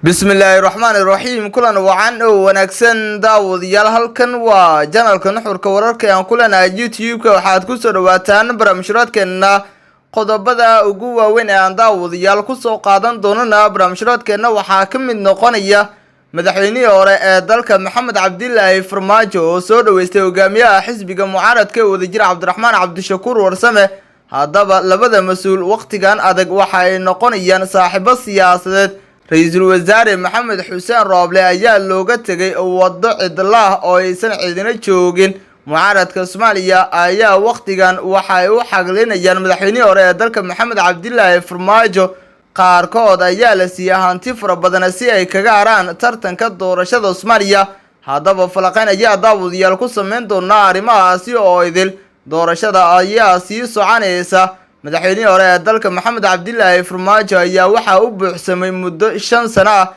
Bismillaahi raxmaani raxiim. Kulan wacan oo wanaagsan, daawadayaal. Halkan waa channelka Nuxurka Wararka ee aan ku leenahay YouTube-ka. Waxaad kusoo dhawaataan barnaamijraadkeena. Qodobada ugu waaweyn ee aan daawadayaal kusoo qaadan doonana barnaamijraadkeena waxaa ka mid noqonaya madaxweynihii hore ee dalka Maxamed Cabdilaahi Farmaajo oo soo dhaweystay hogaamiyaha xisbiga mucaaradka ee Wadajir, Cabdiraxmaan Cabdishakuur Warsame. Haddaba labada mas-uul wakhtigan adag waxa ay noqonayaan saaxiibo siyaasadeed. Ra-iisul wasaare Maxamed Xuseen Rooble ayaa looga tegay waddo cidlaah oo aysan cidina joogin. Mucaaradka Soomaaliya ayaa wakhtigan waxay u xaglinayaan madaxweynihii hore ee dalka Maxamed Cabdilaahi Farmaajo. Qaarkood ayaa la siiyey hanti fara badan si ay kaga haraan tartanka doorashada Soomaaliya. Haddaba falaqeyn ayaa daawadayaal ku sameyn doonaa arrimahaasi oo idil. Doorashada ayaa sii soconaysa. Madaxweynihii hore ee dalka Maxamed Cabdilaahi Farmaajo ayaa waxaa u buuxsamay muddo 5 sano ah.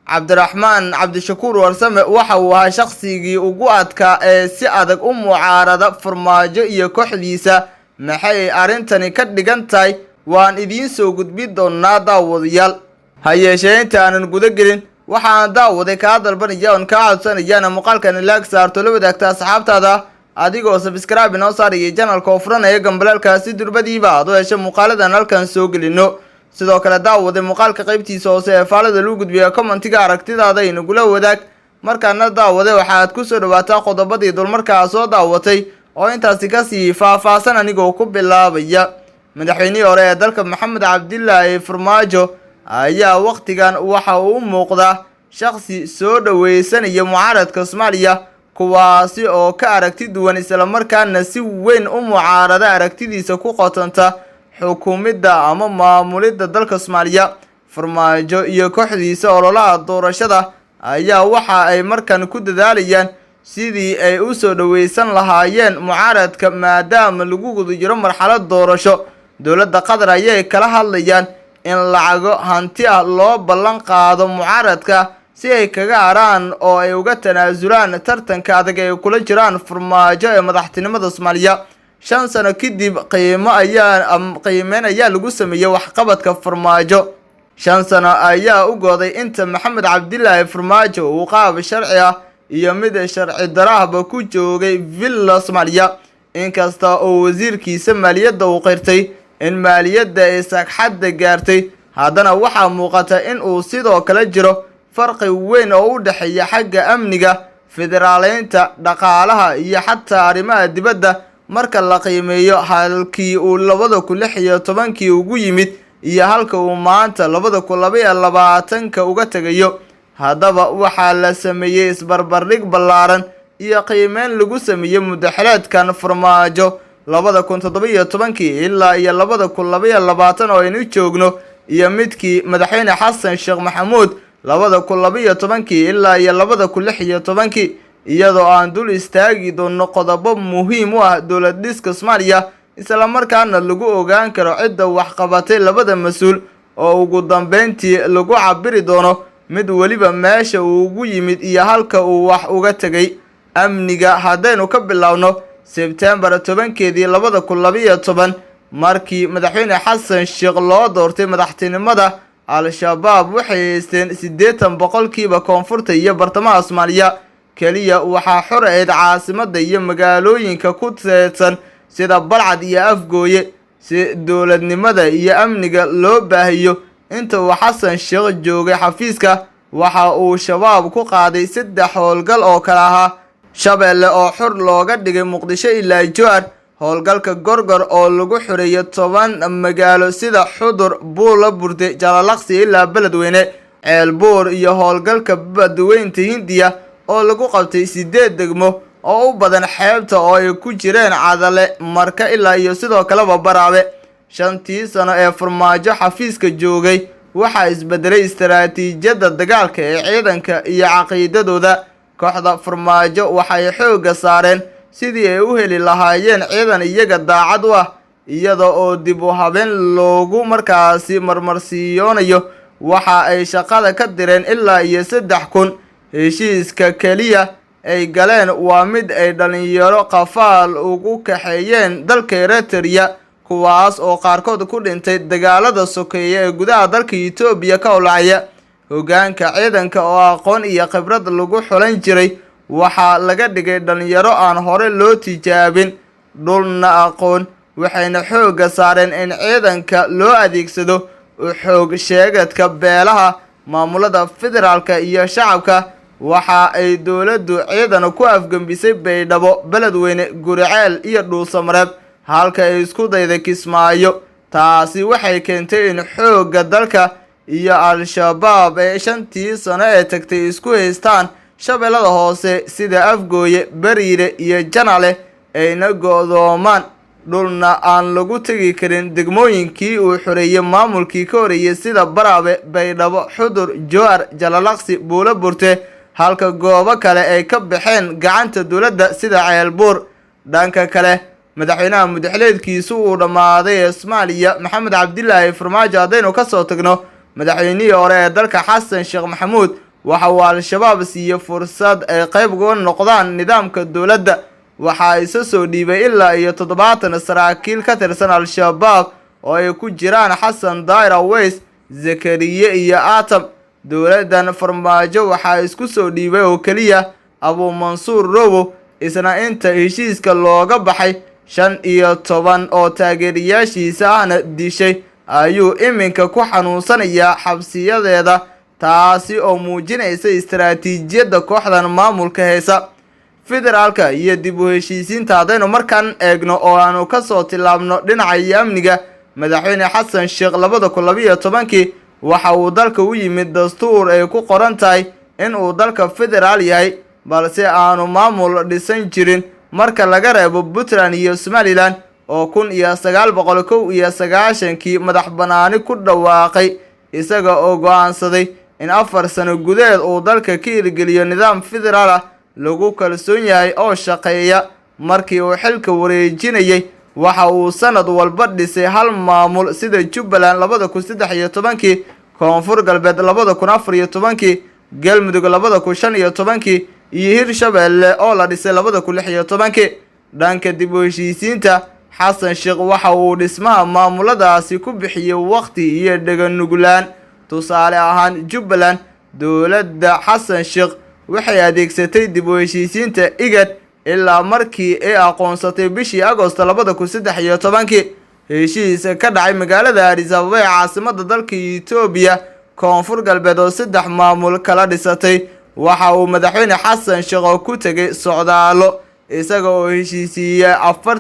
Cabdiraxmaan Cabdishakuur Warsame waxa uu ahaa shaqsigii ugu adkaa ee si adag u mucaarada Farmaajo iyo kooxdiisa. Maxay arrintani ka dhigan tahay? Waan idiin soo gudbi doonaa, daawadayaal. Ha yeeshee inta aanan guda gelin, waxaan daawaday kaa dalbanaya oon kaa codsanayana muuqaalkan like saarto, la wadaagta asxaabtaada, adigoo subscribe inoo saaraya channelka oo furanaya gambaleelka, si durbadiiba aad u hesho muuqaaladan halkan soo gelino. Sidoo kale, daawade, muuqaalka qaybtiisa hoose ee faalada lagu gudbiya commentiga aragtidaada inagula wadaag. Markaana, daawade, waxaad kusoo dhawaataa qodobadii dulmarkaa soo daawatay oo intaasi kasii faahfaahsan, anigoo ku bilaabaya madaxweynihii hore ee dalka Maxamed Cabdilaahi Farmaajo ayaa wakhtigan waxa uu u muuqdaa shaqsi soo dhaweysanaya mucaaradka Soomaaliya, kuwaasi oo ka aragti duwan islamarkaana si weyn u mucaarada aragtidiisa ku qotanta xukumidda ama maamulidda dalka Soomaaliya. Farmaajo iyo kooxdiisa ololaha doorashada ayaa waxa ay markan ku dadaalayaan sidii ay u soo dhaweysan lahaayeen mucaaradka, maadaama lagu guda jiro marxalad doorasho. Dowladda Qatar ayay kala hadlayaan in lacago hanti ah loo ballan qaado mucaaradka si ay kaga haraan oo ay uga tanaasulaan tartanka adag ay kula jiraan Farmaajo ee madaxtinimada Soomaaliya. 5 sano kadib qiimo ayaa qiimeyn ayaa lagu sameeyey waxqabadka Farmaajo. 5 sano ayaa u gooday inta Maxamed Cabdilaahi Farmaajo uu qaab sharci ah iyo mid sharci darahba ku joogay Villa Soomaaliya. Inkasta oo wasiirkiisa maaliyadda uu qirtay in maaliyadda ay sagxadda gaartay, haddana waxaa muuqata in uu sidoo kale jiro farqi weyn oo u dhexeeya xagga amniga, federaaleynta, dhaqaalaha iyo xataa arrimaha dibadda, marka la qiimeeyo halkii uu 2016-kii ugu yimid iyo halka uu maanta 2022-ka uga tegayo. Haddaba waxaa la sameeyey isbarbardhig ballaaran iyo qiimeyn lagu sameeyey muddaxileedkan Farmaajo 2017-kii ilaa iyo 2022 oo aynu joogno, iyo midkii madaxweyne Xasan Sheekh Maxamuud 2012-kii ilaa iyo 2016-kii, iyadoo aan dul istaagi doono qodobo muhiim u ah dowlad dhiska Soomaaliya, islamarkaana lagu ogaan karo cidda waxqabatay labada mas-uul, oo ugu dambeyntii lagu cabiri doono mid weliba meesha uu ugu yimid iyo halka uu wax uga tegay. Amniga haddaynu ka bilowno, Sebtembar 10-keedii 2012, markii madaxweyne Xasan Sheekh loo doortay madaxtinimada, Al-Shabaab waxay haysteen 80% koonfurta iyo bartamaha Soomaaliya. Keliya waxaa xor ahayd caasimada iyo magaalooyinka ku teedsan sida Balcad iyo Afgooye. Si dowladnimada iyo amniga loo baahiyo, inta uu Xasan Sheekh joogay xafiiska, waxa uu Shabaab ku qaaday saddex howlgal oo kale ahaa: Shabeelle oo xor looga dhigay Muqdisho ilaa Jowhar, howlgalka Gorgor oo lagu xoreeyay 10 magaalo sida Xudur, Buula Burde, Jalalaqsi ilaa Beledweyne, Ceelbuur, iyo howlgalka Badweynta Hindiya oo lagu qabtay sideed degmo oo u badan xeebta, oo ay ku jireen Cadale, Marka ilaa iyo sidoo kaleba Baraabe. 5-tii sano ee Farmaajo xafiiska joogay, waxaa isbedelay istaraatiijiyadda dagaalka ee ciidanka iyo caqiidadooda. Kooxda Farmaajo waxay xoogga saareen sidii ay u heli lahaayeen ciidan iyaga daacad u ah, iyada oo dib u habeen loogu markaasi marmarsiyoonayo. Waxa ay shaqada ka direen ilaa iyo 3000. Heshiiska keliya ay galeen waa mid ay dhalinyaro qafaal ugu kaxeeyeen dalka Eritrea, kuwaas oo qaarkood ku dhintay dagaalada sokeeye ee gudaha dalka Etoobiya ka holacaya. Hoggaanka ciidanka oo aqoon iyo khibrad lagu xulan jiray waxaa laga dhigay dhalinyaro aan hore loo tijaabin, dhulna aqoon, waxayna xoogga saareen in ciidanka loo adeegsado xoog sheegadka beelaha, maamulada federaalka iyo shacabka. Waxa ay dowladdu ciidan ku afgembisay Baydhabo, Beledweyne, Guriceel iyo Dhuusamareeb, halka ay isku dayday Kismaayo. Taasi waxay keentay in xoogga dalka iyo Al-Shabaab ay 5tii sano ee tagtay isku haystaan Shabeellada Hoose sida Afgooye, Bariire iyo Janale, ayna go'doomaan, dhulna aan lagu tegi karin degmooyinkii uu xoreeyay maamulkii ka horeeyay sida Baraabe, Baydhabo, Xudur, Jowhar, Jalalaqsi, Buulo Burte, halka goobo kale ay ka baxeen gacanta dowladda sida Ceelbuur. Dhanka kale, madaxweynaha mudaxileedkiisu uu dhammaaday ee Soomaaliya Maxamed Cabdilaahi Farmaajo haddaynu kasoo tagno, madaxweynihii hore ee dalka Xasan Sheekh Maxamuud waxa uu Al-Shabaab siiyey fursad ay qayb uga noqdaan nidaamka dowladda. Waxaa isa soo dhiibay ilaa iyo 70 saraakiil ka tirsan Al-Shabaab oo ay ku jiraan Xasan Daahir Aweys, Zakariye iyo Atam. Dowladdan Farmaajo waxaa isku soo dhiibay oo keliya Abuu Mansuur Robow, isna inta heshiiska looga baxay 15 oo taageerayaashiisa ahna dishay ayuu iminka ku xanuunsanayaa xabsiyadeeda, taasi oo muujinaysa istaraatiijiyadda kooxdan maamulka haysa. Federaalka iyo dib u heshiisiinta haddaynu markaan eegno oo aanu kasoo tillaabno dhinaca iyo amniga, madaxweyne Xasan Sheekh 2012kii waxa uu dalka u yimid dastuur ay ku qoran tahay in uu dalka federaal yahay, balse aanu maamul dhisan jirin marka laga reebo Puntland iyo Somaliland oo 1991kii madax banaani ku dhawaaqay, isaga oo go'aansaday in 4 sano gudaheed uu dalka ka hirgeliyo nidaam federaal ah lagu kalsoon yahay oo shaqeeya. Markii uu xilka wareejinayay waxa uu sanad walba dhisay hal maamul sida Jubbaland 2013kii, Koonfur Galbeed 2014kii, Galmudug 2015kii iyo Hirshabeelle oo la dhisay 2016kii. Dhanka dib u heshiisiinta, Xasan Sheekh waxa uu dhismaha maamuladaasi ku bixiyey waqti iyo dhaganuglaan. Tusaale ahaan, Jubbaland dowladda Xasan Sheekh waxay adeegsatay dib u heshiisiinta IGAD ilaa markii ay aqoonsatay bishii Agoosto 2013kii heshiis ka dhacay magaalada Addis Ababa ee caasimadda dalka Itoobiya. Koonfur Galbeed oo 3 maamul kala dhisatay waxa uu madaxweyne Xasan Sheekh oo ku tegay socdaalo, isaga oo heshiisiiyey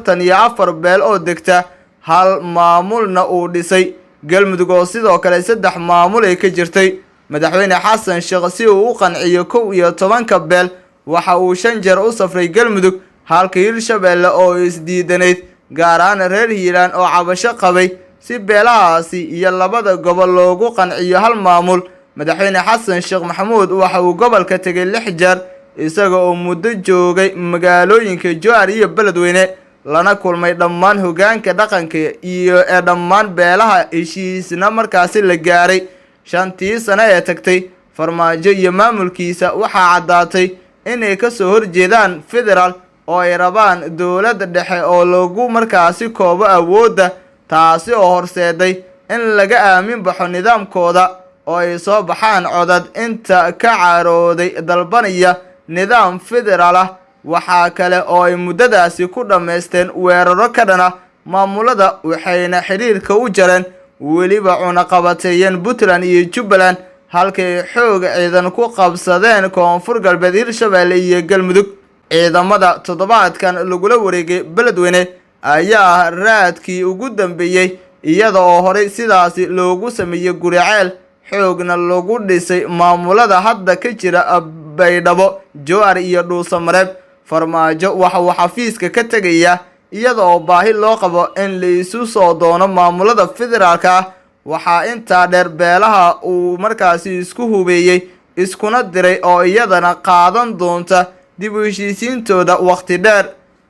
44 beel oo degta, hal maamulna uu dhisay. Galmudug oo sidoo kale 3 maamul ay ka jirtay, madaxweyne Xasan Sheekh si uu u qanciyo 11ka beel waxa uu 5 jeer u safray Galmudug, halka Hirshabeelle oo isdiidanayd gaar ahaan reer Hiiraan oo cabasho qabay si beelahaasi iyo labada gobol loogu qanciyo hal maamul. Madaxweyne Xasan Sheekh Maxamuud waxa uu gobolka tegay 6 jeer, isaga oo muddo joogay magaalooyinka Jowhar iyo Beledweyne, lana kulmay dhammaan hoggaanka dhaqanka iyo ee dhammaan beelaha, heshiisna markaasi la gaaray. 5tii sano ee tagtay Farmaajo iyo maamulkiisa waxaa caddaatay inay ka soo horjeedaan federaal oo ay rabaan dowladda dhexe oo lagu markaasi koobo awoodda, taasi oo horseeday in laga aamin baxo nidaamkooda oo ay soo baxaan codad inta ka carooday dalbanaya nidaam federaal ah. Waxaa kale oo ay muddadaasi ku dhammaysteen weeraro ka dhana maamulada, waxayna xiriirka u jareen weliba cunaqabateeyeen Puntland iyo Jubbaland, halka ay xoog ciidan ku qabsadeen Koonfur Galbeed, Hirshabeelle iyo Galmudug. Ciidamada toddobaadkan lagula wareegay Beledweyne ayaa ah raadkii ugu dambeeyey, iyada oo horey sidaasi loogu sameeyey Guriceel, xoogna lagu dhisay maamulada hadda ka jira Baydhabo, Jowhar iyo Dhuusamareeb. Farmaajo waxa uu xafiiska ka tegayaa iyada oo baahi loo qabo in la isu soo doono maamulada federaalka ah. Waxaa intaa dheer beelaha uu markaasi isku hubeeyey iskuna diray oo iyadana qaadan doonta dib u heshiisiintooda waqti dheer.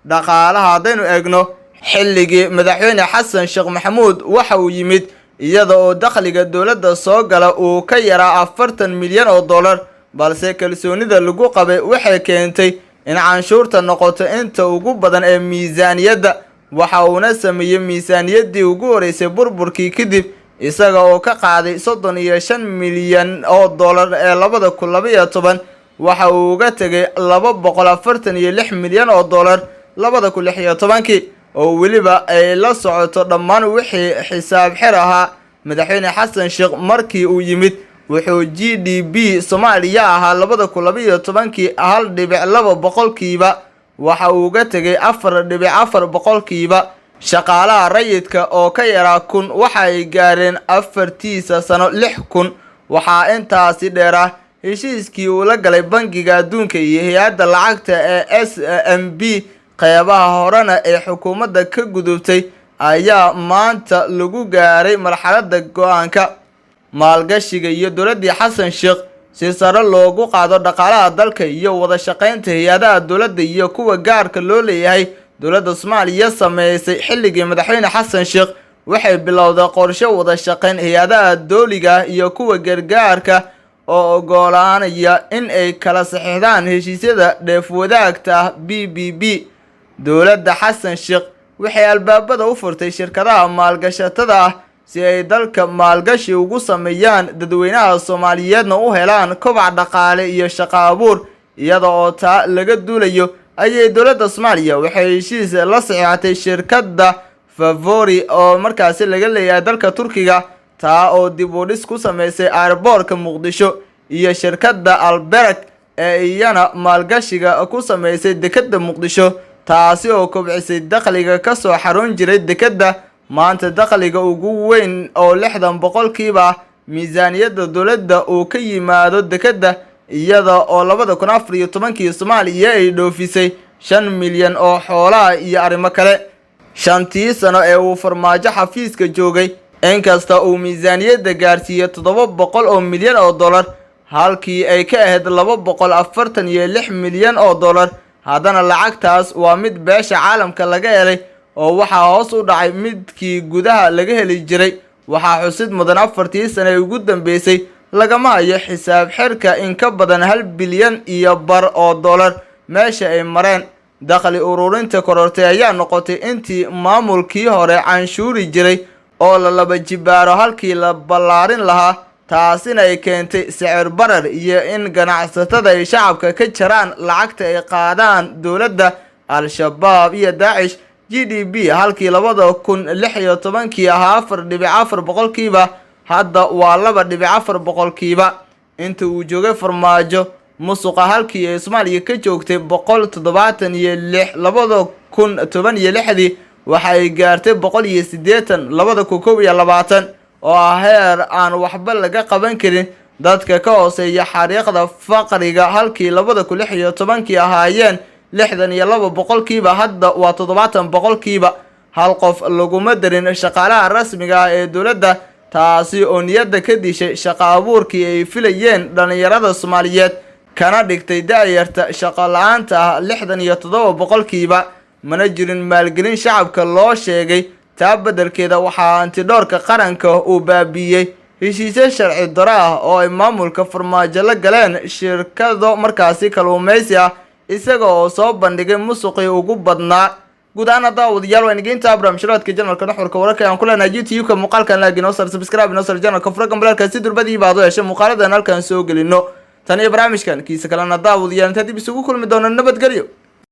Dhaqaalaha haddaynu eegno, xilligii madaxweyne Xasan Sheekh Maxamuud waxa uu yimid iyada oo dakhliga dowladda soo gala uu ka yaraa 40 milyan oo dollar, balse kalsoonida lagu qabay waxay keentay in canshuurta noqoto inta ugu badan ee miisaaniyadda. Waxa uuna sameeyey miisaaniyaddii ugu horeysay burburkii kadib Isaga oo ka qaaday 35 milyan oo dollar ee 2012, waxa uu uga tegay 246 milyan oo dollar 2016-kii, oo weliba ay la socoto dhammaan wixii xisaab xir ahaa. Madaxweyne Xasan Sheekh markii uu yimid, wuxuu GDP Soomaaliya ahaa 2012-kii 1.2%. Waxa uu uga tegay 4.4%. Shaqaalaha rayidka oo ka yaraa 1000 waxa ay gaareen afartiisa sano 6000. Waxaa intaasi dheer ah heshiiskii uu la galay Bangiga Adduunka iyo hay-adda lacagta ee SMB. Qeybaha horena ee xukuumadda ka gudubtay ayaa maanta lagu gaaray marxaladda go-aanka maalgashiga iyo dowladdii Xasan Sheekh si sare loogu qaado dhaqaalaha dalka iyo wada shaqeynta hay-adaha dowladda iyo kuwa gaarka loo leeyahay. Dowladda Soomaaliya sameysay xilligii madaxweyne Xasan Sheekh waxay bilowday qorshe wada shaqeyn hay-adaha dowliga iyo kuwa gargaarka oo ogolaanaya in ay kala saxiixdaan heshiisyada dheef wadaagta ah, PPP. Dowladda Xasan Sheekh waxay albaabada u furtay shirkadaha maalgashatada ah si ay dalka maalgashi ugu sameeyaan, dadweynaha Soomaaliyeedna u helaan kobac dhaqaale iyo shaqo abuur. Iyada oo taa laga duulayo ayay dowladda Soomaaliya waxay heshiis la saxiixatay shirkadda Favori oo markaasi laga leeyahay dalka Turkiga, taa oo dib u dhis ku sameysay airboortka Muqdisho, iyo shirkadda Alberg ee iyana maalgashiga ku sameysay dekedda Muqdisho, taasi oo kobcisay dakhliga kasoo xarun jiray dekedda. Maanta dakhliga ugu weyn oo 60% miisaaniyadda dowladda uu ka yimaado dekedda, iyada oo 2014-kii Soomaaliya ay dhoofisay 5 milyan oo xoolaha iyo arrimo kale. 5-tii sano ee uu Farmaajo xafiiska joogay, inkasta uu miisaaniyadda gaarsiiyey 700 oo milyan oo dollar halkii ay ka ahayd 246 milyan oo dollar, haddana lacagtaas waa mid beesha caalamka laga helay oo waxaa hoos u dhacay midkii gudaha laga heli jiray. Waxaa xusid mudan, 4-tii sano ee ugu dambeysay lagama hayo xisaab xirka in ka badan 1.5 bilyan oo dollar meesha ay mareen. Dakhli ururinta korortay ayaa noqotay intii maamulkii hore canshuuri jiray oo la laba jibaaro halkii la ballaarin lahaa, taasina ay keentay sicir barar iyo in ganacsatada ay shacabka ka jaraan lacagta ay qaadaan dowladda. Al-Shabaab iyo Daacish. GDP halkii 2016-kii ahaa 4.4%, hadda waa 2.4%. Inta uu joogay Farmaajo, musuqa halkii ay Soomaaliya ka joogtay 176 2016-dii, waxa ay gaartay 180 2021, oo ah heer aan waxba laga qaban karin. Dadka ka hooseeya xariiqda faqriga halkii 2016-kii ahaayeen 62%, hadda waa 70%. Hal qof laguma darin shaqaalaha rasmiga ah ee dowladda, taasi oo niyadda ka dishay shaqo abuurkii ay filayeen dhalinyarada Soomaaliyeed, kana dhigtay da-yarta shaqo la-aanta ah 67%. Mana jirin maalgelin shacabka loo sheegay. Taa beddelkeeda, waxaa Hantidhoorka Qaranka uu baabiiyey heshiisyo sharci daro ah oo ay maamulka Farmaajo la galeen shirkado markaasi kalluumeysi ah, isaga oo soo bandhigay musuqii ugu badnaa. Guud ahaan, daawadayaal, waa inageynta barnaamijyaadka channelka Nuxurka Wararka aan ku leenahay YouTube-ka. Muuqaalkan like inoo sar, subscribe inoo sar channelka, fura gambaleelka si durbadii baad u heshay muuqaaladan halkan soo gelino. Tan iyo barnaamijkan kiisa kalena, daawadayaal, inta dib isugu kulmi doono, nabadgelyo.